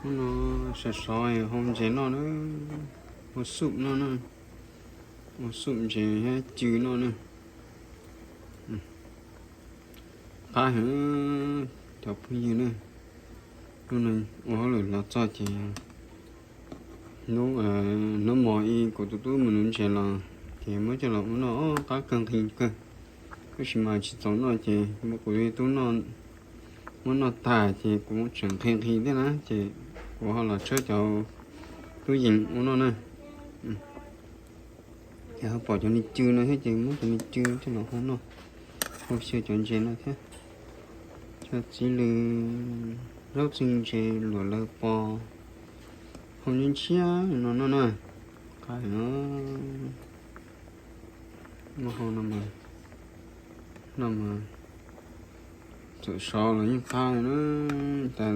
Hnub no sov sov hau ntses noj na, ua xuj noj na, ua xuj ntses thiab cw noj na. Qab heev cov phooj ywg na, hnub no ua hauj lwm los txog ces hnub, hnub mos ib kuv tus tub mus nuv ntses los ces muab coj los ua noj, qab kawg nqhis kawg. Tab sis mas tsis txaus noj ces muab kuv tus tub muab noj tag ces kuv tseem nqhis nqhis thiab na ces kuv ho los tshawb cov tub yees ua noj na. Ces ho pom cov me cw no thiab ces muab cov me cw coj los ua noj, ua xyaw cov ntses no thiab. Cov txiv lws, zaub txwj ntses luam lawv pos, hau ntshiab ntshiab no noj na. Qab no, muab hau no mas, no mas txawm sov los yeej qab na, tas